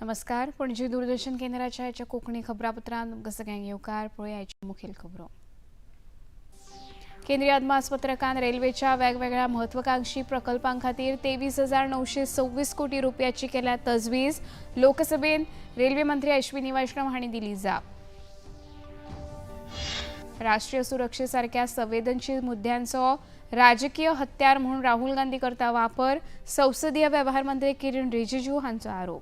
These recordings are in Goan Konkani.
नमस्कार, पणजी दूरदर्शन केंद्राच्या आयच्या कोंकणी खबरापत्रांत तुमकां सगळ्यांक येवकार. पळोवया आयच्यो मुखेल खबरो. केंद्रीय अदमासपत्रकान रेल्वेच्या वेगवेगळ्या महत्वाकांक्षी प्रकल्पां खातीर 23,926 कोटी रुपयाची केल्या तजवीज. लोकसभेन रेल्वे मंत्री अश्विनी वैष्णव हांणी दिली जाप. राष्ट्रीय सुरक्षे सारख्या संवेदनशील मुद्द्यांचो राजकीय हत्यार म्हणून राहुल गांधी करता वापर, संसदीय व्यवहार मंत्री किरण रिजिजू हांचो आरोप.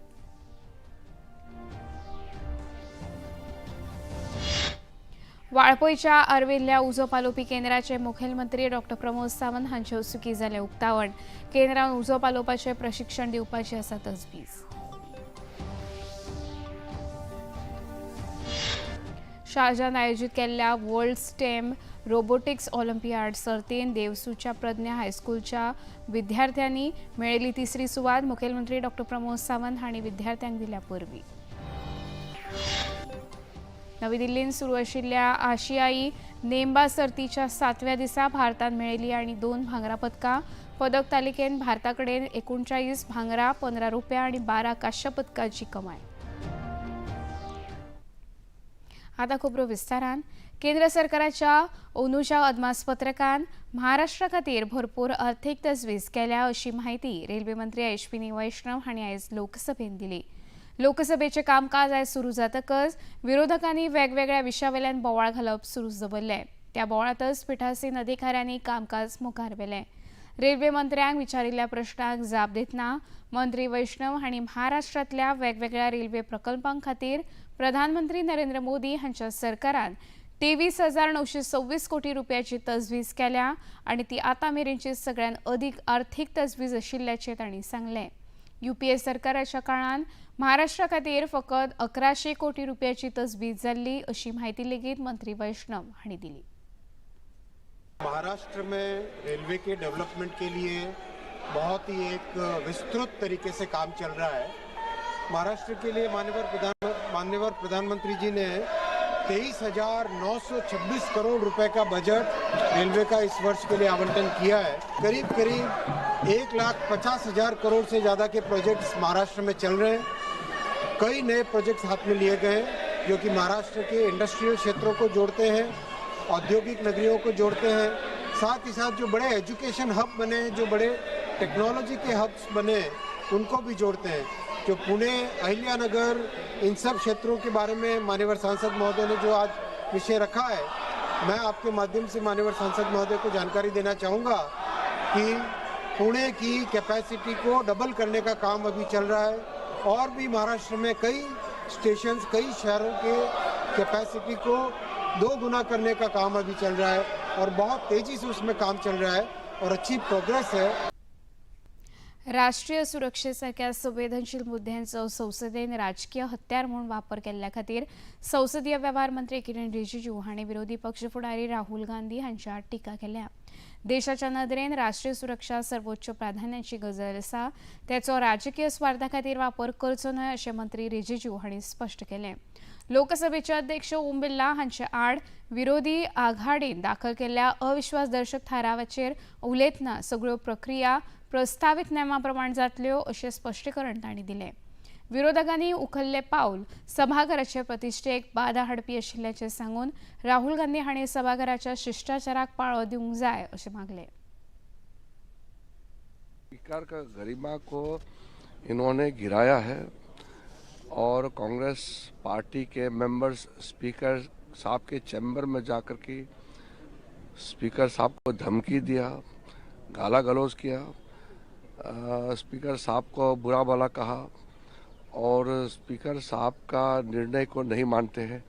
वाळपयच्या आर्विल्ल्या उजो पालोवपी केंद्राचे मुखेलमंत्री डॉक्टर प्रमोद सावंत हांचे हस्तुकीं जालें उक्तावण. केंद्रान उजो पालोवपाचें प्रशिक्षण दिवपाची आसा तजवीज. शारजान आयोजीत केल्ल्या वर्ल्ड स्टेम रोबोटिक्स ऑलिम्पियाड सर्तीन देवसूच्या प्रज्ञा हायस्कुलच्या विद्यार्थ्यांनी मेळयली तिसरी सुवात. मुखेलमंत्री डॉक्टर प्रमोद सावंत हांणी विद्यार्थ्यांक दिल्या परबीं. नवी दिल्लींत सुरू आशिल्ल्या आशियाई नेमबाज सर्तीच्या सातव्या दिसा भारतान मेळयली आनी 2 भांगरा पदकां. पदक तालिकेन भारता कडेन 39 भांगरा, 15 रुपया आनी 12 कांश्या पदकांची कमाय. आता खबरो विस्तारान. केंद्र सरकाराच्या अंदूच्या अदमासपत्रकान महाराष्ट्रा खातीर भरपूर अर्थीक तजवीज केल्या अशी म्हायती रेल्वे मंत्री अश्विनी वैष्णव हांणी आयज लोकसभेन दिली. लोकसभेचें कामकाज आयज सुरू जातकच विरोधकांनी वेगवेगळ्या विशयावेल्यान बोवाळ घालप सुरू दवरलें. त्या बोवाळांतच पिठासीन अधिकाऱ्यांनी कामकाज मुखार व्हेलें. रेल्वे मंत्र्यांक विचारिल्ल्या प्रश्नाक जाप दितना मंत्री वैष्णव हांणी महाराष्ट्रांतल्या वेगवेगळ्या रेल्वे प्रकल्पां खातीर प्रधानमंत्री नरेंद्र मोदी हांच्या सरकारान 23,926 कोटी रुपयाची तजवीज केल्या आनी ती आतां मेरेनची सगळ्यांत अदीक आर्थीक तजवीज आशिल्ल्याचें तांणी सांगलें. युपीए सरकाराच्या काळान महाराष्ट्रा खातीर फकत 1100 कोटी रुपयाची तजवीज जाल्ली अशी म्हायती लेगीत मंत्री वैष्णव हांणी दिली. महाराष्ट्र में रेलवे के डेवलपमेंट के लिए बहुत ही एक विस्तृत तरीके से काम चल रहा है. महाराष्ट्र के लिए माननीय प्रधानमंत्री जी ने 23,926 करोड़ रुपए का बजट रेलवे का इस वर्ष के लिए आवंटन किया है. करीब करीब 1,50,000 करोड़ से ज़्यादा के प्रोजेक्ट्स महाराष्ट्र में चल रहे हैं. कई नए प्रोजेक्ट्स हाथ में लिए गए हैं जो कि महाराष्ट्र के इंडस्ट्रियल क्षेत्रों को जोड़ते हैं, औद्योगिक नगरियों को जोड़ते हैं. साथ ही साथ जो बड़े एजुकेशन हब बने, जो बड़े टेक्नोलॉजी के हब्स बने, उनको भी जोड़ते हैं. जो पुणे, अहिल्यानगर, इन सब क्षेत्रों के बारे में माननीय सांसद महोदय ने जो आज विषय रखा है, मैं आपके माध्यम से माननीय सांसद महोदय को जानकारी देना चाहूँगा कि पुणे की कैपेसिटी को डबल करने का काम अभी चल रहा है और भी महाराष्ट्र में कई स्टेशंस, कई शहरों के कैपेसिटी को 2 गुना करने का काम अभी चल रहा है और बहुत तेज़ी से उसमें काम चल रहा है और अच्छी प्रोग्रेस है. राष्ट्रीय सुरक्षेसारख्या संवेदनशील मुद्द्यांचो संसदेन राजकीय हत्यार म्हणून वापर केल्ल्या खातीर संसदीय व्यवहार मंत्री किरण रिजिजू हांणी विरोधी पक्ष फुडारी राहुल गांधी हांच्या आड टिका केल्या. देशाच्या नदरेन राष्ट्रीय सुरक्षा सर्वोच्च प्राधान्याची गजाल आसा, तेचो राजकीय स्वार्था खातीर वापर करचो न्हय अशें मंत्री रिजिजू हांणी स्पश्ट केलें. लोकसभेचे अध्यक्ष ओम बिर्ला हांचे आड विरोधी आघाडीन दाखल केल्ल्या अविश्वासदर्शक थारावाचेर उलयतना सगळ्यो प्रक्रिया प्रस्तावीत नेमा प्रमाण जातल्यो अशें स्पश्टीकरण तांणी दिलें. विरोधकांनी उखल्ले पावल सभाघराचे प्रतिश्ठेक बादा हाडपी आशिल्ल्याचें सांगून राहुल गांधी हांणी सभाघराच्या शिश्टाचाराक पाळो दिवंक जाय अशें मागलें. स्पीकर का गरिमा को इन्होंने गिराया है और कांग्रेस पार्टी के मेंबर्स स्पीकर साहब के चैम्बर में जाकर के स्पीकर साहब को धमकी दिया, गाला गलौज किया, स्पीकर साहब को बुरा भला कहा और स्पीकर साहब का निर्णय को नहीं मानते हैं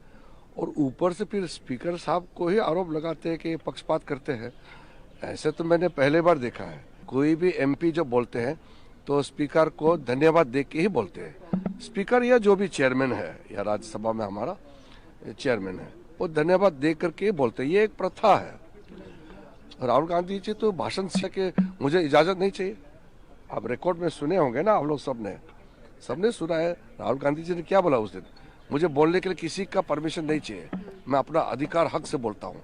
और ऊपर से फिर स्पीकर साहब को ही आरोप लगाते हैं कि ये पक्षपात करते हैं. ऐसे तो मैंने पहले बार देखा है. कोई भी एमपी जो बोलते हैं तो स्पीकर को धन्यवाद दे के ही बोलते हैं. स्पीकर या जो भी चेयरमैन है या राज्यसभा में हमारा चेयरमैन है, वो धन्यवाद दे करके बोलते हैं. ये एक प्रथा है. राहुल गांधी जी तो भाषण से कि मुझे इजाजत नहीं चाहिए. आप रिकॉर्ड में सुने होंगे ना, आप लोग सबने सबने सुना है राहुल गांधी जी ने क्या बोला उस दिन. मुझे बोलने के लिए किसी का परमिशन नहीं चाहिए, मैं अपना अधिकार हक से बोलता हूँ.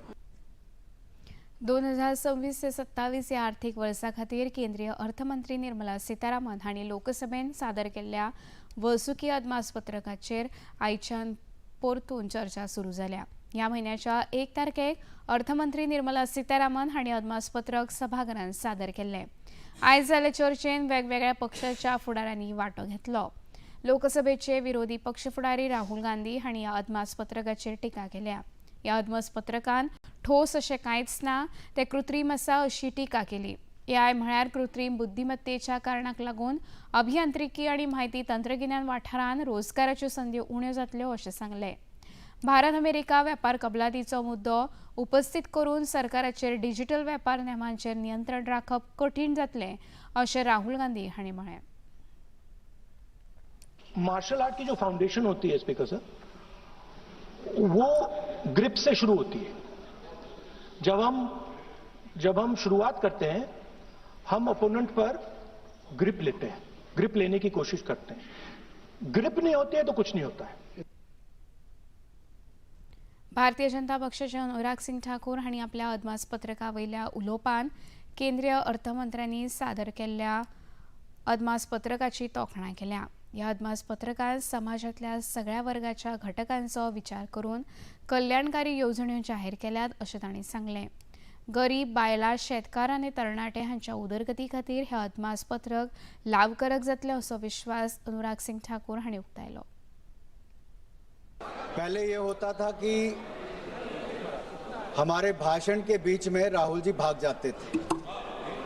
2026 ते 27 ह्या आर्थीक वर्सा खातीर केंद्रीय अर्थमंत्री निर्मला सीतारामन हांणी लोकसभेन सादर केल्ल्या वर्सुकी अदमासपत्रकाचेर आयच्यान परतून चर्चा सुरू जाल्या. ह्या म्हयन्याच्या 1 तारखेक अर्थमंत्री निर्मला सीतारामन हांणी अदमासपत्रक सभाघरांत सादर केल्लें. आयज जाल्ले चर्चेन वेगवेगळ्या पक्षाच्या फुडाऱ्यांनी वांटो घेतलो. लोकसभेचे विरोधी पक्ष फुडारी राहुल गांधी हांणी ह्या अदमासपत्रकाचेर टिका केल्या. ह्या अदमासपत्रकान ठोस अशें कांयच ना, तें कृत्रीम आसा अशी टिका केली. एआय म्हळ्यार कृत्रीम बुद्धिमत्तेच्या कारणाक लागून अभियांत्रिकी आनी म्हायती तंत्रगिन्यान वाठारांत रोजगाराच्यो संदी उण्यो जातल्यो अशें सांगलें. भारत अमेरिका वेपार कबलातीचो मुद्दो उपस्थित करून सरकाराचेर डिजिटल वेपार नेमांचेर नियंत्रण राखप कठीण जातलें अशें राहुल गांधी हांणी म्हळें. मार्शल आर्ट की जो फाउंडेशन होती है स्पीकर सर, वो ग्रिप से शुरू होती है. जब हम शुरुआत करते हैं, हम ओपोनेंट पर ग्रिप लेते हैं, ग्रिप लेने की कोशिश करते हैं. ग्रिप नहीं होती है तो कुछ नहीं होता है. भारतीय जनता पक्षाचे अनुराग सिंग ठाकूर हांणी आपल्या अदमासपत्रका वयल्या उलोवपान केंद्रीय अर्थमंत्र्यांनी सादर केल्ल्या अदमासपत्रकाची तोखणाय केल्या. ह्या अदमासपत्रकांत समाजांतल्या सगळ्या वर्गाच्या घटकांचो विचार करून कल्याणकारी येवजण्यो जाहीर केल्यात अशें तांणी सांगलें. गरीब, बायलां, शेतकार आनी तरणाटे हांच्या उदरगती खातीर हें अदमासपत्रक लाभकारक जातलें असो विश्वास अनुराग सिंग ठाकूर हांणी उक्तायलो. पहले ये होता था कि हमारे भाषण के बीच में राहुल जी भाग जाते थे.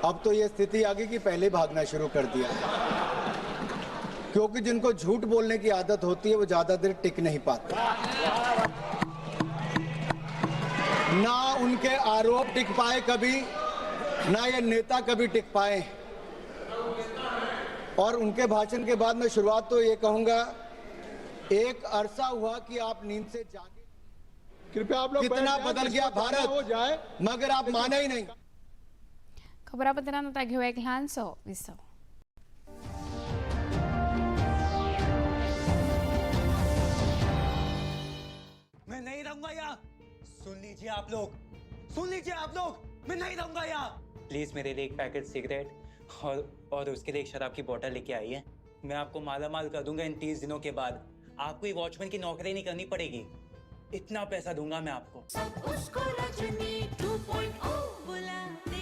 अब तो ये स्थिति आ गई कि पहले भागना शुरू कर दिया, क्योंकि जिनको झूठ बोलने की आदत होती है वो ज्यादा देर टिक नहीं पाते. ना उनके आरोप टिक पाए कभी, ना ये नेता कभी टिक पाए. और उनके भाषण के बाद मैं शुरुआत तो ये कहूंगा, एक अरसा हुआ कि आप नींद से जागे, कृपया आप लोग कितना बदल गया भारत हो जाए, मगर आप माने ही नहीं. खबरापत्रांत आतां घेवया एक ल्हानसो विसव. मैं नहीं रहूंगा यहाँ. सुन लीजिए आप लोग, सुन लीजिए आप लोग, मैं नहीं रहूंगा यहाँ. प्लीज मेरे लिए एक पैकेट सिगरेट और उसके लिए एक शराब की बोतल लेके आइए. मैं आपको माला माल कर दूंगा इन 30 दिनों के बाद. आपको ये वॉचमैन की नौकरी नहीं करनी पड़ेगी, इतना पैसा दूंगा मैं आपको. उसको रजनी 2.0 बुलाते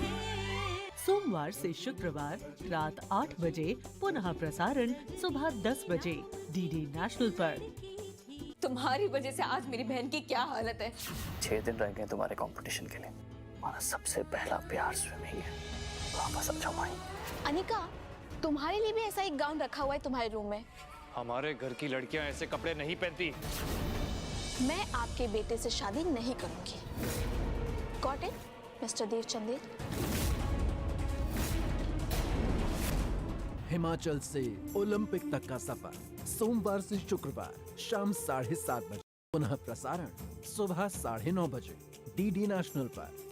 हैं. सोमवार से शुक्रवार रात 8 बजे, पुनः प्रसारण सुबह 10 बजे डीडी नेशनल पर. तुम्हारी वजह से आज मेरी बहन की क्या हालत है. 6 दिन रह गए तुम्हारे कंपटीशन के लिए. हमारा सबसे पहला प्यार स्विमिंग है. वापस आ जाओ माही. अनिका, तुम्हारे लिए भी ऐसा एक गाउन रखा हुआ है तुम्हारे रूम में. हमारे घर की लड़कियां ऐसे कपड़े नहीं पहनती. मैं आपके बेटे से शादी नहीं करूंगी. Got it mister Dev Chandel. Himachal Se Olympic तक का सफर सोमवार से शुक्रवार शाम 7:30 बजे, पुनः प्रसारण सुबह 9:30 बजे डीडी नेशनल पर.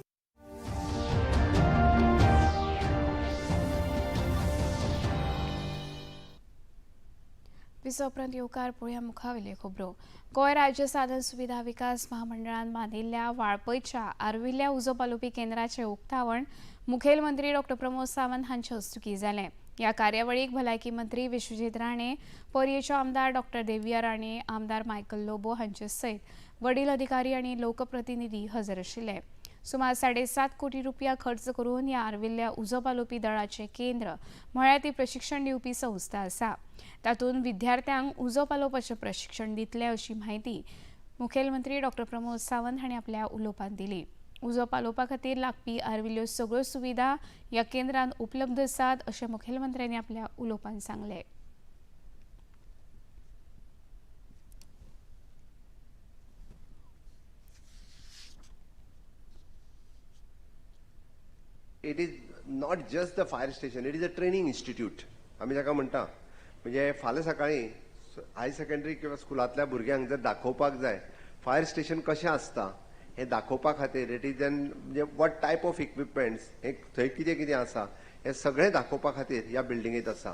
विसव उपरांत येवकार पळोवया मुखावेल्यो खबरो. गोंय राज्य साधन सुविधा विकास महामंडळान बांदिल्ल्या वाळपयच्या आर्विल्ल्या उजो पालोवपी केंद्राचें उक्तावण मुखेलमंत्री डॉ प्रमोद सावंत हांचे हस्तुकीं जालें. ह्या कार्यावळीक भलायकी मंत्री विश्वजीत राणे, पर्येचो आमदार डॉ देविया राणे, आमदार मायकल लोबो हांचे सयत वडील अधिकारी आनी लोकप्रतिनिधी हजर आशिल्ले. सुमार 7.5 कोटी रुपया खर्च करून ह्या आर्विल्ल्या उजो पालोवपी दळाचें केंद्र म्हळ्यार ती प्रशिक्षण दिवपी संस्था आसा. तातूंत विद्यार्थ्यांक उजो पालोवपाचें प्रशिक्षण दितले अशी म्हायती मुखेलमंत्री डॉ प्रमोद सावंत हांणी आपल्या उलोवपांत दिली. उजो पालोवपा खातीर लागपी आर्विल्ल्यो सगळ्यो सुविधा ह्या केंद्रांत उपलब्ध आसात अशें मुखेलमंत्र्यांनी आपल्या उलोवपांत सांगलें. It is not just the fire station, it is a training institute. आमी जाका म्हणटा, म्हणजे फाल्यां सकाळीं हायर सेकंडरी किंवा स्कुलांतल्या भुरग्यांक जर दाखोवपाक जाय फायर स्टेशन कशें आसता हें दाखोवपा खातीर, it is N म्हणजे what type of equipments, हें थंय कितें कितें आसा हें सगळें दाखोवपा खातीर ह्या बिल्डिंगेंत आसा.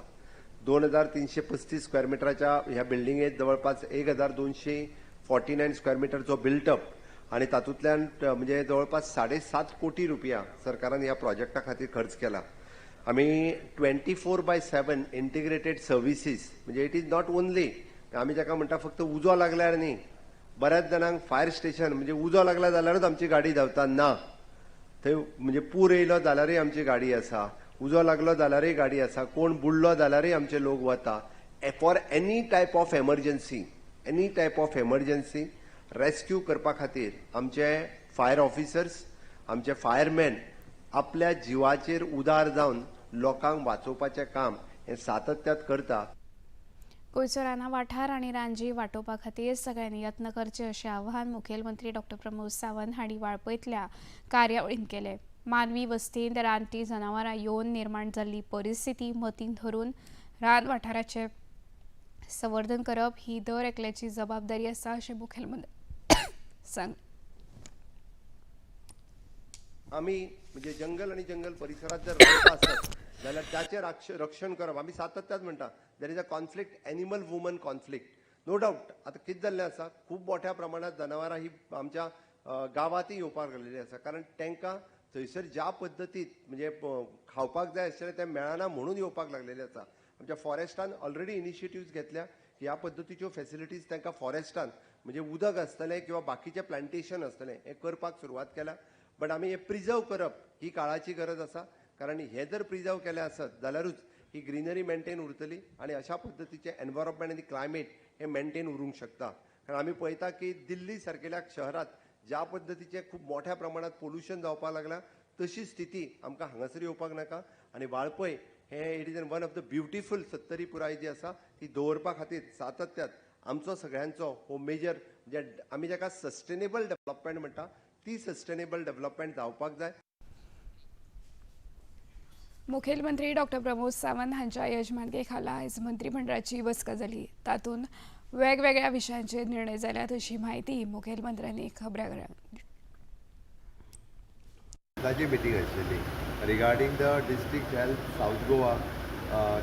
2335 स्क्वेअर मिटराच्या ह्या बिल्डिंगेंत जवळपास 1249 स्क्वेअर मिटरचो बिल्टअप आनी तातूंतल्यान म्हणजे जवळपास 7.5 कोटी रुपया सरकारान ह्या प्रोजेक्टा खातीर खर्च केला. आमी 24/7 integrated services, म्हणजे it is not only आमी जाका म्हणटा फक्त उजो लागल्यार न्ही, बऱ्याच जाणांक फायर स्टेशन म्हणजे उजो लागला जाल्यारूच आमची गाडी धांवता ना, थंय म्हणजे पूर येयलो जाल्यारूय आमची गाडी आसा, उजो लागलो जाल्यारूय गाडी आसा, कोण बुडलो जाल्यारूय आमचे लोक वता. For any type of emergency, any type of emergency rescue करपा खातीर आमचे फायर ऑफिसर्स, आमचे फायरमॅन आपल्या जिवाचेर उदार जावन लोकांक वाचोवपाचें काम हें सातत्यात करता. गोंयचो रानां वाठार आनी रानजीव वाटोवपा खातीर सगळ्यांनी यत्न करचे अशें आवाहन मुखेलमंत्री डॉ प्रमोद सावंत हांणी वाळपयतल्या कार्यावळींत केलें. मानवी वस्तींत रानटी जनावरां येवन निर्माण जाल्ली परिस्थिती मतींत धरून रान वाठाराचें संवर्धन करप ही दर एकल्याची जबाबदारी आसा अशें मुखेलमंत्री सांगलें. आमी म्हणजे जंगल आनी जंगल परिसरात जर रावता आसत जाल्यार ताचें रक्षण करप आमी सातत्यात म्हणटा. There is a conflict, animal woman conflict, no doubt. आतां कितें जाल्लें आसा, खूब मोठ्या प्रमाणात जनावरां ही आमच्या गांवांतय येवपाक लागलेली आसा, कारण तांकां थंयसर ज्या पद्दतीत म्हणजे खावपाक जाय आशिल्लें तें मेळना म्हणून येवपाक लागलेलें आसा. आमच्या फॉरेस्टान ऑलरेडी इनिशिएटिव्स घेतल्या की ह्या पद्दतीच्यो फॅसिलिटीज तांकां फॉरेस्टान म्हणजे उदक आसतलें किंवा बाकीचें प्लांटेशन आसतलें हें करपाक सुरवात केल्या. बट आमी हें प्रिजर्व करप ही काळाची गरज आसा, कारण हें जर प्रिजर्व केलें आसत जाल्यारूच ही ग्रिनरी मेंटेन उरतली आनी अशा पद्दतीचें एनवायरमेंट आनी क्लायमेट हें मेंटेन उरूंक शकता. कारण आमी पळयता की दिल्ली सारकेल्या शहरांत ज्या पद्दतीचें खूब मोठ्या प्रमाणात पोल्युशन जावपाक लागलां तशी स्थिती आमकां हांगासर येवपाक नाका. आनी वाळपय हें it is an one of the beautiful Sattari पुराय जी आसा ती दवरपा खातीर सातत्यात आमचो सगळ्यांचो हो मेजर म्हणजे आमी जाका सस्टेनेबल डेव्हलपमेंट म्हणटा ती सस्टेनेबल डेव्हलपमेंट जावपाक जाय. मुखेलमंत्री डॉ प्रमोद सावंत हांच्या यजमानके खाला आयज मंत्रिमंडळाची बसका जाली. तातूंत वेगवेगळ्या विशयांचेर निर्णय जाल्यात अशी म्हायती मुखेलमंत्र्यांनी खबराघरांक दिली. ताची मिटींग आशिल्ली regarding the district health South Goa,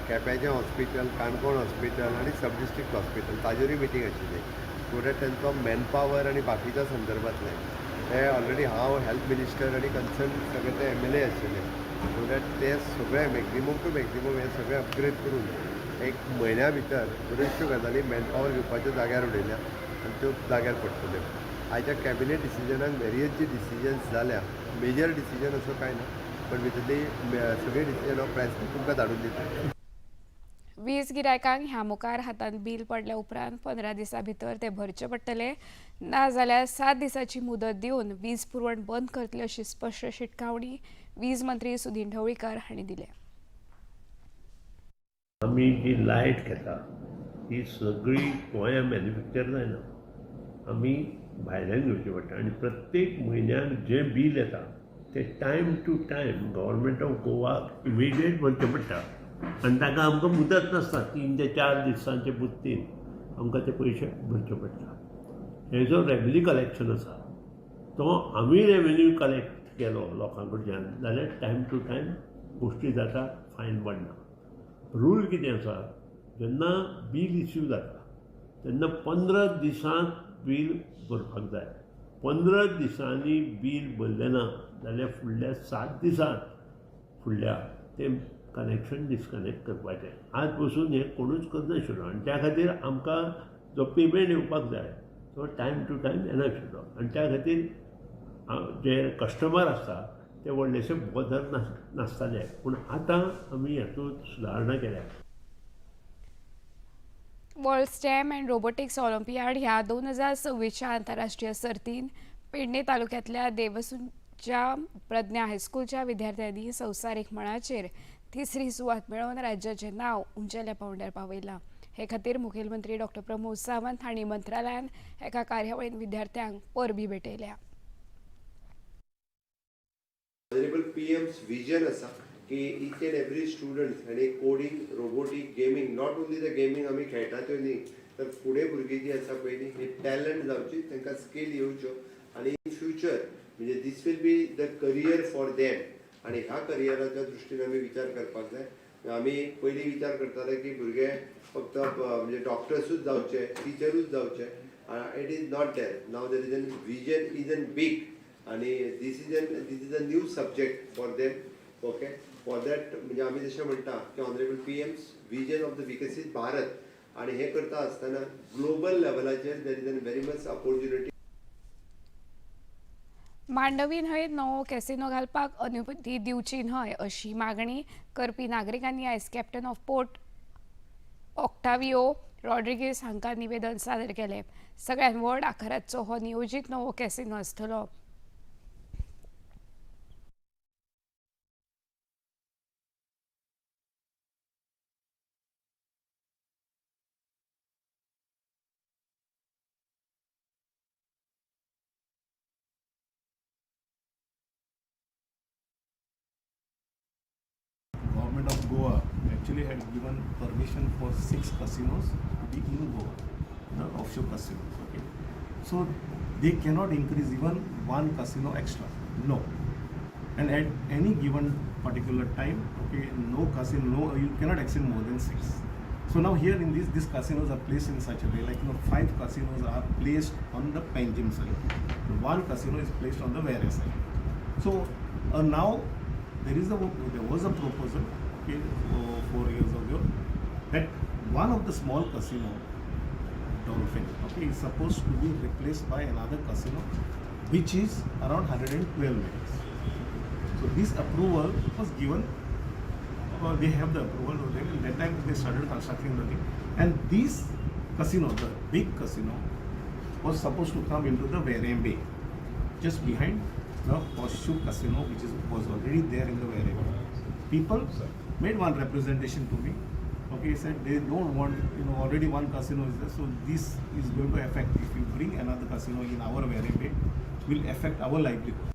केप्याचें hospital, Canacona hospital आनी सब डिस्ट्रिक्ट हॉस्पिटल ताजेरूय मिटींग आशिल्ली. सो that तांचो मॅनपावर आनी बाकीच्या संदर्भांतलें ते ऑलरेडी हांव हेल्थ मिनिस्टर आनी कन्सर्न सगळे ते MLA आशिल्ले. सो that ते सगळे मॅक्झिमम टू मॅक्झिमम हे सगळे अपग्रेड करून एक म्हयन्या भितर बऱ्योचश्यो गजाली मॅनपावर घेवपाच्यो जाग्यार उडयल्या आनी त्यो जाग्यार पडटल्यो. आयच्या कॅबिनेट डिसिजनान वेरियस जी डिसिजन्स जाल्या, मेजर डिसिजन असो कांय ना, पण भितरली सगळी डिसिजन हांव प्रेस तुमकां धाडून दिता. वीज गिरायकांक ह्या मुखार हातांत बील पडल्या उपरांत 15 दिसां भितर ते भरचे पडटले, ना जाल्यार 7 दिसांची मुदत दिवन वीज पुरवण बंद करतले अशी स्पश्ट शिटकावणी वीज मंत्री सुदिन ढवळीकर हांणी दिल्या. आमी जी लायट घेता ती सगळी गोंया मॅन्युफॅक्चर जायना, आमी भायल्यान घेवची पडटा आनी प्रत्येक म्हयन्याक जें बील येता तें time to time government of गोवाक इमिडिएट भरचें पडटा आनी ताका आमकां मुदत नासता, 3 ते 4 दिसांचे मुदतीन आमकां ते पयशे भरचे पडटा. हे जो रेवेन्यू कलेक्शन आसा तो आमी रेवेन्यू कलेक्ट केलो लोकां कडच्यान जाल्यार टायम टू टायम गोश्टी जाता, फायन पडना. रूल कितें आसा, जेन्ना बील इश्यू जाता तेन्ना 15 दिसांत बील भरपाक जाय. 15 दिसांनी बील भरलें ना जाल्यार फुडल्या 7 दिसांत फुडल्या तें कनेक्शन डिस्कनेक्ट करपाचें. आज पसून हें कोणूच करनाशिल्लो आनी त्या खातीर आमकां जो पेमेंट येवपाक जाय तो टायम टू टायम येनाशिल्लो आनी त्या खातीर जे कस्टमर आसता ते व्हडलेशे बदल नासताले, पूण आतां आमी हातूंत सुदारणा केल्या. World STEM and robotics olympiad ह्या 2026च्या आंतरराष्ट्रीय सर्तीन पेडणे तालुक्यांतल्या देवसूंच्या प्रज्ञा हायस्कूलच्या विद्यार्थ्यांनी संवसारीक मळाचेर तिसरी सुवात मेळोवन राज्याचें नांव उंचेल्या पांवड्यार पावयलां. हे खातीर मुखेलमंत्री डॉ प्रमोद सावंत हांणी मंत्रालयान एका कार्यावळीन विद्यार्थ्यांक परबीं भेटयल्या. ऑनरेबल PM's vision आसा की इच एंड एवरी स्टुडंट आनी coding, robotic, gaming, not only the gaming आमी खेळटा त्यो न्ही, तर फुडें भुरगीं जी आसा पळय न्ही ही टॅलंट जावची, तांकां स्कील येवच्यो आनी इन फ्युचर म्हणजे this will be the career for them. आनी ह्या करियराच्या दृश्टीन आमी विचार करपाक जाय. आमी पयलीं विचार करताले की भुरगे फक्त म्हणजे डॉक्टर्सूच जावचे, टिचरूच जावचे. It is not there. Now there is an vision is an big आनी this is a new subject for them. Okay, for that म्हणजे आमी जशें म्हणटा की honourable PM's vision of the Viksit Bharat आनी हें करता आसतना ग्लोबल लेवलाचेर there is an very much opportunity. Mandovi न्हंयेत नवो कॅसिनो घालपाक अनुमती दिवची न्हय अशी मागणी करपी नागरिकांनी आयज captain of port Octavio Rodrigues हांकां निवेदन सादर केलें. सगळ्यात व्हड आकाराचो हो नियोजीत नवो कॅसिनो आसतलो. Government of Goa actually had given permission for 6 casinos to be in Goa, the offshore casinos. Okay, so they cannot increase even one casino extra. No, and at any given particular time, okay, no casino, no, you cannot exceed more than 6. So now here in these casinos are placed in such a way, like 5 casinos are placed on the Panjim side, 1 casino is placed on the Verem side. So now there was a proposal, okay, 4 years ago, that one of the small casino, Dolphin, okay, is supposed to be replaced by another casino, which is around 112 meters. So this approval was given. They have the approval already. And that time they started constructing the thing, and this casino, the big casino, was supposed to come into the Verem Bay, just behind the Horseshoe Casino, which was already there in the Verem. People made one representation to me. Okay, said they don't want, already one casino is there, so this is going to affect, if you bring another casino in our Verem Bay, will affect our livelihood.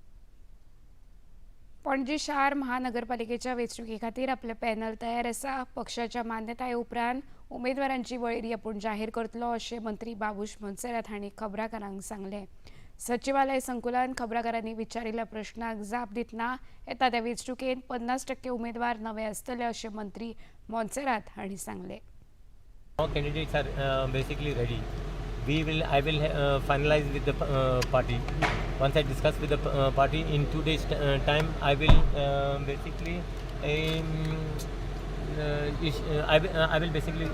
Panaji शार महानगरपालिकेच्या वेंचणुके खातीर आपलें पॅनल तयार आसा. पक्षाच्या मान्यताये उपरांत उमेदवारांची वळेरी आपूण जाहीर करतलो अशें मंत्री बाबूश मोन्सेरात हांणी खबराकारांक सांगलें. सचिवालय संकुलान खबराकारांनी विचारिल्ल्या प्रश्नाक जाप दितना येता त्या वेंचणुकेंत 50% उमेदवार नवे आसतले अशें मंत्री मोन्सेरात हांणी सांगलें. Candidates are basically ready. I will finalize with the party. Once I discuss with the party in 2 days time, I will basically I will basically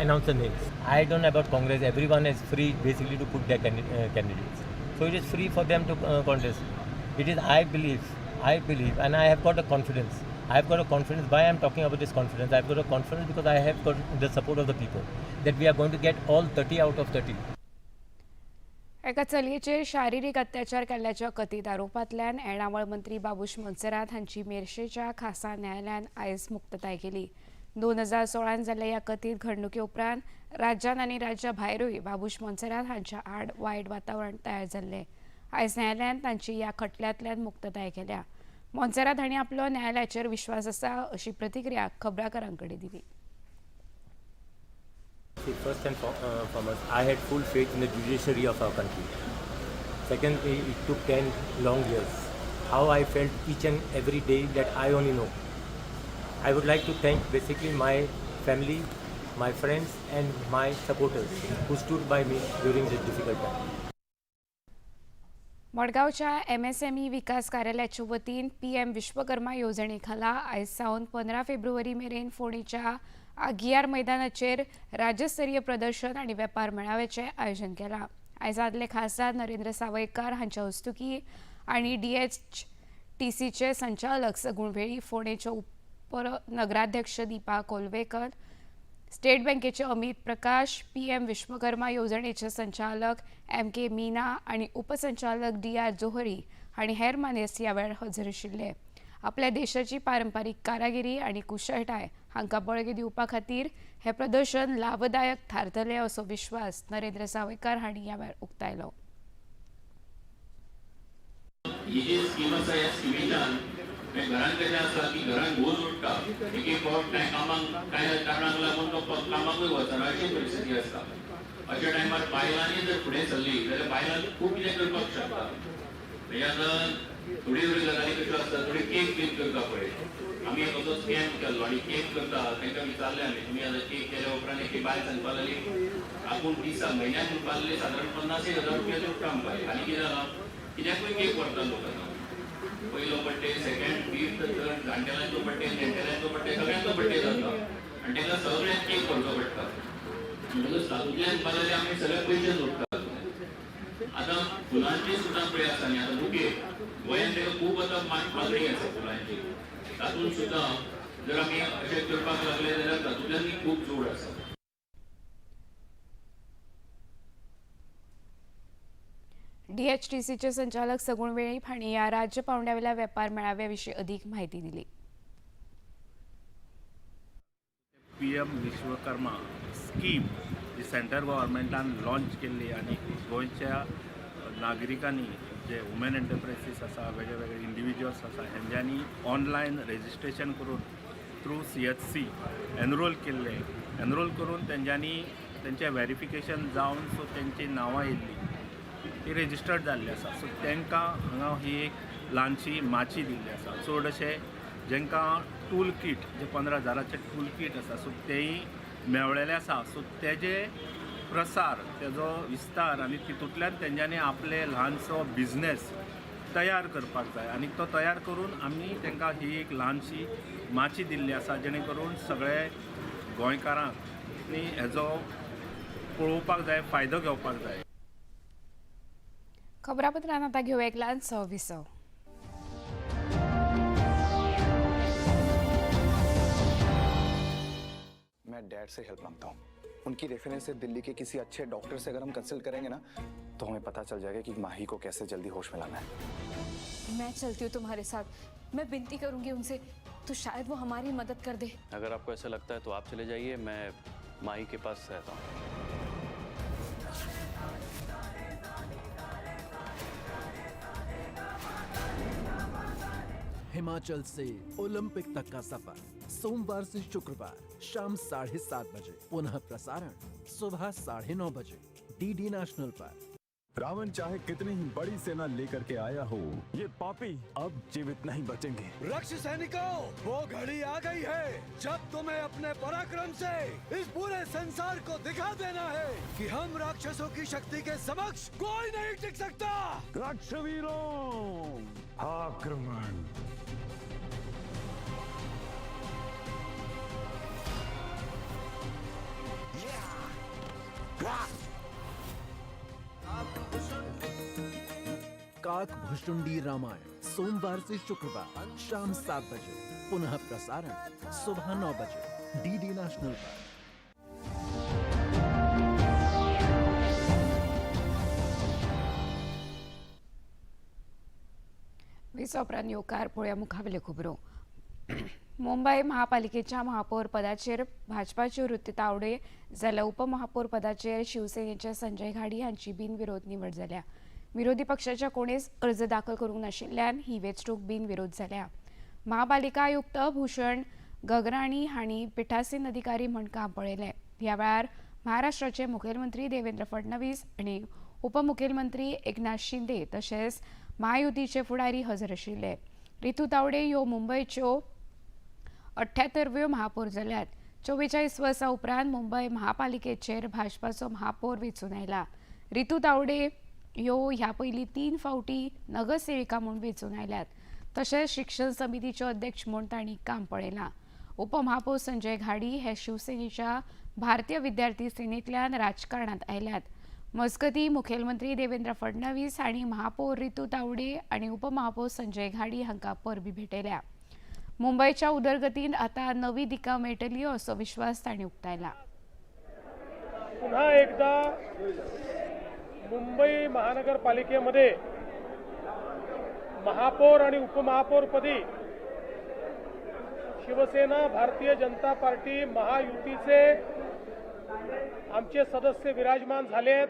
announce the names. I don't know about Congress. Everyone is free basically to put their candidates. So it is free for them to contest. It is, I believe, and I have got a confidence. I have got a confidence. Why I am talking about this confidence? I have got a confidence because I have got the support of the people that we are going to get all 30 out of 30. एका चलयेचेर शारिरीक अत्याचार केल्ल्याच्या कथीत आरोपांतल्यान येणावळ मंत्री बाबूश मोन्सेरात हांची मेरशेच्या खासा न्यायालयान आयज मुक्तताय केली. 2016 जाल्ल्या ह्या कथीत घडणुके उपरांत राज्यान आनी राज्या भायरूय बाबूश मोन्सेरात हांच्या आड वायट वातावरण तयार जाल्लें. आयज न्यायालयान तांची ह्या खटल्यांतल्यान मुक्तताय केल्या. मोन्सेरात हांणी आपलो न्यायालयाचेर विश्वास आसा अशी प्रतिक्रिया खबराकारां कडेन दिली. First and foremost, I had full faith in the judiciary of our country. Secondly, it took 10 long years. How I felt each and every day that I only know. I would like to thank basically my family, my friends and my supporters who stood by me during this difficult time. मडगांवच्या MSME विकास कार्यालयाच्या वतीन PM Vishwakarma येवजणेखाला आयज सावन 15 फेब्रुवारी मेरेन फोंडेच्या आगियार मैदानाचेर राज्यस्तरीय प्रदर्शन आनी वेपार मेळाव्याचें आयोजन केलां. आयज आदले खासदार नरेंद्र सावयकार हांच्या हस्तुकी आनी DHTCचे संचालक सगुण वेळी, फोंडेचे उपनगराध्यक्ष दीपा कोलवेकर, स्टेट बँकेचे अमित प्रकाश, PM Vishwakarma येवजणेचे संचालक MK Meena आनी उपसंचालक DR Johri आनी हेर मानेस्त ह्या वेळार हजर आशिल्ले. आपल्या देशाची पारंपारीक कारागिरी आनी कुशळटाय हांकां बळगें दिवपा खातीर हें प्रदर्शन लाभदायक थारतलें असो विश्वास नरेंद्र सावयकार हांणी ह्या वेळार उक्तायलो. ही जी स्कीम आसा ह्या स्किमीच्यान घरान कशें आसा की घरान घोव जोडटा, एक एक फावट कांय कामांक कांय कारणांक लागून तो कामाकूय वचना अशी परिस्थिती आसता. अशा टायमार बायलांनी जर फुडें सरली जाल्यार बायलां खूब कितें करपाक शकता. म्हणजे आतां थोडी थोडी गजाली कश्यो आसता, थोडी केक बीन करता पळय, आमी एक असो स्कॅम केल्लो आनी केक करता तांकां विचारलें आमी, तुमी आतां केक केल्या उपरांत एक बायल सांगपाक लागली आपूण दिसा म्हयन्याक म्हणपाक लागली सादारण 50,000 रुपया जोडटा म्हणपाक. आनी कितें जालां, कित्याकूय केक व्हरता लोक आतां. पयलो बड्डे, सेकंड, फिफ्थ, थर्ड, जाणटेल्यांचो बड्डे, नेणटेल्यांचो बड्डे, सगळ्यांचो बड्डे जाता आनी ताका सगळ्यांक केक व्हरचो पडटा. म्हणटकच तातूंतल्यान जाल्यार आमी सगळे पयशे जोडटात. आतां फुलांची सुद्दां पळय आसा न्ही, आतां बुके गोंयांत ताका खूब आतां मागणी आसा फुलांची. तातूंत सुद्दां जर आमी अशें करपाक लागले जाल्यार तातूंतल्यानूय खूब जोड आसा. डीएचटीसीचे संचालक सगुण वेळीप हांणी ह्या राज्य पांवड्यावेल्या वेपार मेळाव्या विशीं अदीक म्हायती दिली. पीएम विश्वकर्मा स्कीम जी सेंट्रल गव्हर्मेंटान लॉन्च केल्ली आनी गोंयच्या नागरिकांनी जे वुमेन एंटरप्रायसीस आसा, वेगळे वेगळे इंडिविज्युअल्स आसा, हेंच्यांनी ऑनलायन रेजिस्ट्रेशन करून थ्रू CHC enrol केल्ले. एनरोल करून तेंच्यांनी तेंचें वेरिफिकेशन जावन सो तेंची नांवां येयल्ली, ती रेजिस्टर्ड जाल्ली आसा. सो तांकां हांगा ही एक ल्हानशी माची दिल्ली आसा. चड अशें जेंकां टूल कीट जे 15,000 टूल कीट आसा, सो तेय मेळ्ळेले आसा. सो तेजे प्रसार, तेजो विस्तार आनी तितूंतल्यान तेंच्यांनी आपले ल्हानसो बिजनेस तयार करपाक जाय आनी तो तयार करून आमी तांकां ही एक ल्हानशी माची दिल्ली आसा, जेणे करून सगळे गोंयकारांक हेजो पळोवपाक जाय, फायदो घेवपाक जाय. खबरापत्रांत आतां घेवया एक ल्हानसो विसव. मैं डैड से हेल्प मांगता हूँ. उनकी रेफरेंस से दिल्ली के किसी अच्छे डॉक्टर से अगर हम कंसल्ट करेंगे ना तो हमें पता चल जाएगा कि माही को कैसे जल्दी होश में लाना है. मैं चलती हूँ तुम्हारे साथ, मैं विनती करूंगी उनसे तो शायद वो हमारी मदद कर दे. अगर आपको ऐसा लगता है तो आप चले जाइए, मैं माही के पास रहता हूँ. हिमाचल से ओलंपिक तक का सफर सोमवार से शुक्रवार शाम 7:30 बजे, पुनः प्रसारण सुबह 9:30 बजे डीडी नेशनल पर. रावण चाहे कितनी ही बड़ी सेना लेकर के आया हो, ये पापी अब जीवित नहीं बचेंगे. रक्ष सैनिकों, वो घड़ी आ गई है जब तुम्हें अपने पराक्रम से इस पूरे संसार को दिखा देना है कि हम राक्षसों की शक्ति के समक्ष कोई नहीं टिक सकता. रक्षवीरों, आक्रमण. काक भुशुंडी रामायण सोमवार से शुक्रवार शाम 7 बजे, पुनः प्रसारण सुबह 9 बजे डीडी नेशनल पर. वीस उपरांत येवकार पळोवया मुखावेल्यो खबरो. मुंबय महापालिकेच्या महापौर पदाचेर भाजपाच्यो ऋतू तावडे जाल्यार उपमहापौर पदाचेर शिवसेनेचे संजय घाडी हांची बिनविरोध निवड जाल्या. विरोधी पक्षाच्या कोणेच अर्ज दाखल करूंक नाशिल्ल्यान ही वेंचणूक बिनविरोध जाल्या. महापालिका आयुक्त भूषण गगराणी हांणी पिठासीन अधिकारी म्हूण काम पळयलें. ह्या वेळार महाराष्ट्राचे मुखेलमंत्री देवेंद्र फडणवीस आनी उपमुखेलमंत्री एकनाथ शिंदे तशेंच महायुतीचे फुडारी हजर आशिल्ले. ऋतू तावडे ह्यो मुंबयच्यो 78व्यो महापौर जाल्यात. 44 वर्सां उपरांत मुंबय महापालिकेचेर भाजपाचो महापौर वेंचून आयला. ऋतू तावडे ह्यो ह्या पयलीं 3 फावटी नगरसेविका म्हूण वेंचून आयल्यात. तशेंच शिक्षण समितीच्यो अध्यक्ष म्हूण तांणी काम पळयलां. उपमहापौर संजय घाडी हे शिवसेनेच्या भारतीय विद्यार्थी सेनेंतल्यान राजकारणांत आयल्यात. मजगतीं मुखेलमंत्री देवेंद्र फडणवीस हांणी महापौर ऋतू तावडे आनी उपमहापौर संजय घाडी हांकां परबीं भेटयल्या. मुंबयच्या उदरगतीन आता नवी दिका मेळटली असो विश्वास तांणी उक्तायला. पुन्हा एकदा मुंबई महानगरपालिकेमध्ये महापौर आणि उपमहापौरपदी शिवसेना भारतीय जनता पार्टी महायुतीचे आमचे सदस्य विराजमान झाले आहेत.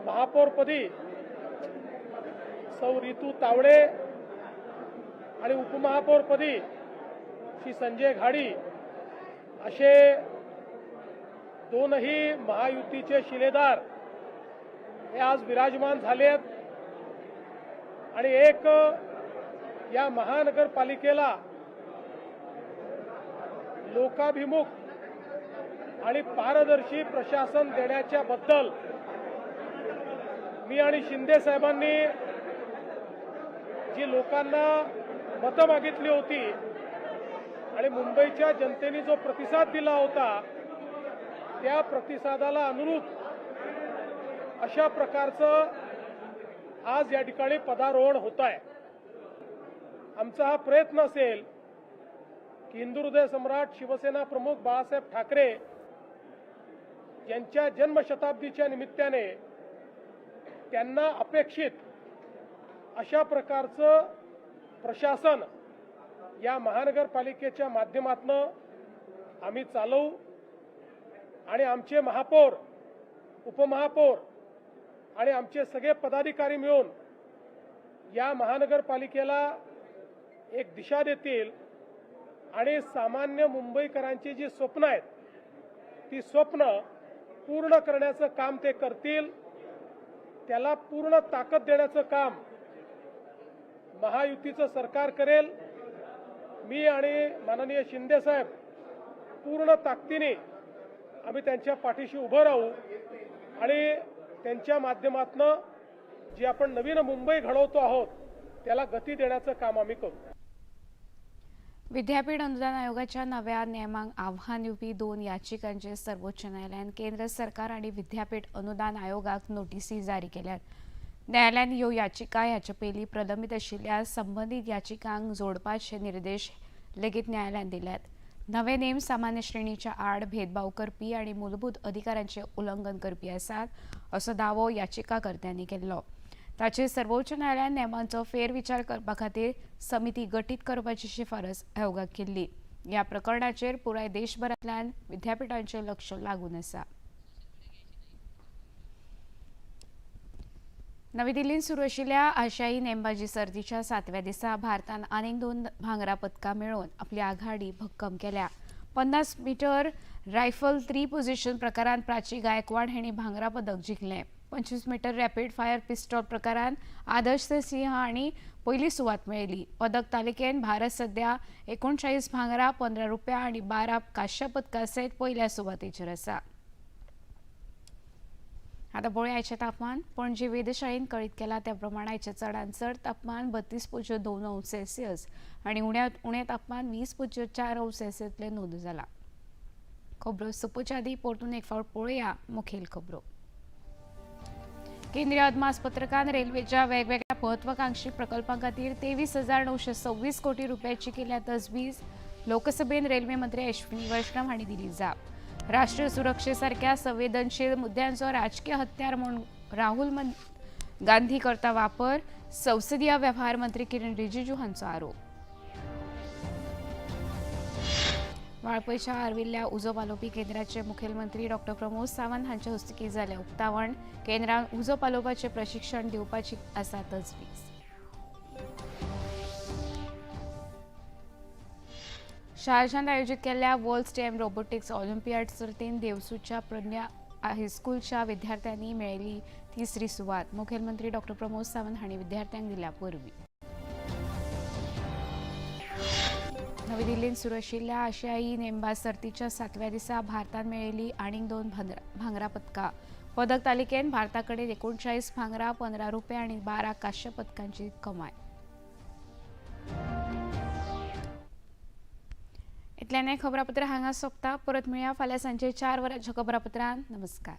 महापौरपदी सौ रितू तावडे आणि उपमहापौरपदी श्री संजय घाडी असे दोनही महायुतीचे शिलेदार हे आज विराजमान झाले आहेत. आणि एक या महानगरपालिकेला लोकाभिमुख आणि पारदर्शी प्रशासन देण्याच्या बद्दल मी आणि शिंदे साहेबांनी जी लोकांना मतं मागितली होती आणि मुंबईच्या जनतेने जो प्रतिसाद दिला होता त्या प्रतिसादाला अनुरूप अशा प्रकारचं आज या ठिकाणी पदारोहण होत आहे। आमचा हा प्रयत्न असेल की हिंदू हृदय सम्राट शिवसेना प्रमुख बाळासाहेब ठाकरे यांच्या जन्मशताब्दीच्या निमित्ताने त्यांना अपेक्षित अशा प्रकारचं प्रशासन या महानगरपालिकेच्या माध्यमातून आम्ही चालवू आणि आमचे महापौर, उपमहापौर आणि आमचे सगळे पदाधिकारी मिळून या महानगरपालिकेला एक दिशा देतील आणि सामान्य मुंबईकरांची जी स्वप्न आहेत ती स्वप्न पूर्ण करण्याचं काम ते करतील। त्याला पूर्ण ताकद देण्याचं काम महायुतीचं सरकार करेल। मी आणि माननीय शिंदे साहेब पूर्ण ताकदीने आम्ही त्यांच्या पाठीशी उभं राहू आणि त्यांच्या माध्यमातून जी आपण नवीन मुंबई घडवतो आहोत त्याला गती देण्याचं काम आम्ही करू। विद्यापीठ अनुदान आयोगाच्या नव्या नियमांक आव्हान दिवपी 2 याचिकांचेर सर्वोच्च न्यायालयान केंद्र सरकार आनी विद्यापीठ अनुदान आयोगाक नोटीसी जारी केल्यात। न्यायालयान ह्यो याचिका ह्याचे पयलीं प्रलंबीत आशिल्ल्या संबंदीत याचिकांक जोडपाचे निर्देश लेगीत न्यायालयान दिल्यात। नवे नेम सामान्य श्रेणीच्या आड भेदभाव करपी आनी मूलभूत अधिकारांचे उल्लंघन करपी आसात असो दावो याचिकाकर्त्यांनी केल्लो। ताचेर सर्वोच्च न्यायालयान नेमांचो फेरविचार करपा खातीर समिती गठीत करपाची शिफारस आयोगाक केल्ली। ह्या प्रकरणाचेर पुराय देशभरांतल्यान विद्यापीठांचें लक्ष लागून आसा। नवी दिल्लींत सुरू आशिल्ल्या आशियाई नेमबाजी सर्तीच्या 7व्या दिसा भारतान आनीक 2 भांगरा पदकां मेळोवन आपली आघाडी भक्कम केल्या। 50 मीटर रायफल 3 पोझिशन प्रकारांत प्राची गायकवाड हांणी भांगरा पदक जिखलें। 25 मीटर रॅपिड फायर पिस्टॉल प्रकारांत आदर्श सिंह हांणी पयली सुवात मेळयली। पदक तालिकेन भारत सध्या 39 भांगरा, 15 रुपया आनी 12 कांश्या पदकां सयत पयल्या सुवातेचेर आसा। आता पळोवया आयचें तापमान। पणजी वेधशाळेन कळीत केला त्या प्रमाण आयचें चडांत चड तापमान 32.2 अंश सेल्सियस आनी उण्यांत उणें तापमान 20.4 अंश सेल्सियसले नोंद जाला। खबरो सोंपोवच्या आदीं परतून एक फावट पळोवया मुखेल खबरो। केंद्रीय अदमासपत्रकान रेल्वेच्या वेगवेगळ्या महत्वाकांक्षी प्रकल्पां खातीर 23,926 कोटी रुपयाची केल्या तजवीज। लोकसभेन रेल्वे मंत्री अश्विनी वैष्णव हांणी दिली जाप। राष्ट्रीय सुरक्षे सारख्या संवेदनशील मुद्द्यांचो राजकीय हत्यार म्हूण राहुल गांधी करता वापर, संसदीय वेव्हार मंत्री किरण रिजिजू हांचो आरोप। वाळपयच्या आर्विल्ल्या उजो पालोवपी केंद्राचे मुखेलमंत्री डॉ प्रमोद सावंत हांचे हस्तुकीं जालें उक्तावण। केंद्रान उजो पालोवपाचें प्रशिक्षण दिवपाची आसा तजवीज। शारजांत आयोजीत केल्ल्या वर्ल्ड स्टेम रोबोटिक्स ऑलिम्पियाड सर्तींत देवसूच्या प्रज्ञा हायस्कूलच्या विद्यार्थ्यांनी मेळयली 3री सुवात। मुखेलमंत्री डॉ प्रमोद सावंत हांणी विद्यार्थ्यांक दिल्या परबीं। नवी दिल्लींत सुरू आशिल्ल्या आशियाई नेमबाज सर्तीच्या 7व्या दिसा भारतान मेळयली आनीक 2 भांगरा पदकां। पदक तालिकेन भारता कडेन 39 भांगरा, 15 रुपया आनी 12 कांश्या पदकांची कमाय। इतल्यान खबरापत्र हांगा सोंपता। परत मेळया फाल्यां सांजे 4 वरांच्या खबरापत्रान। नमस्कार।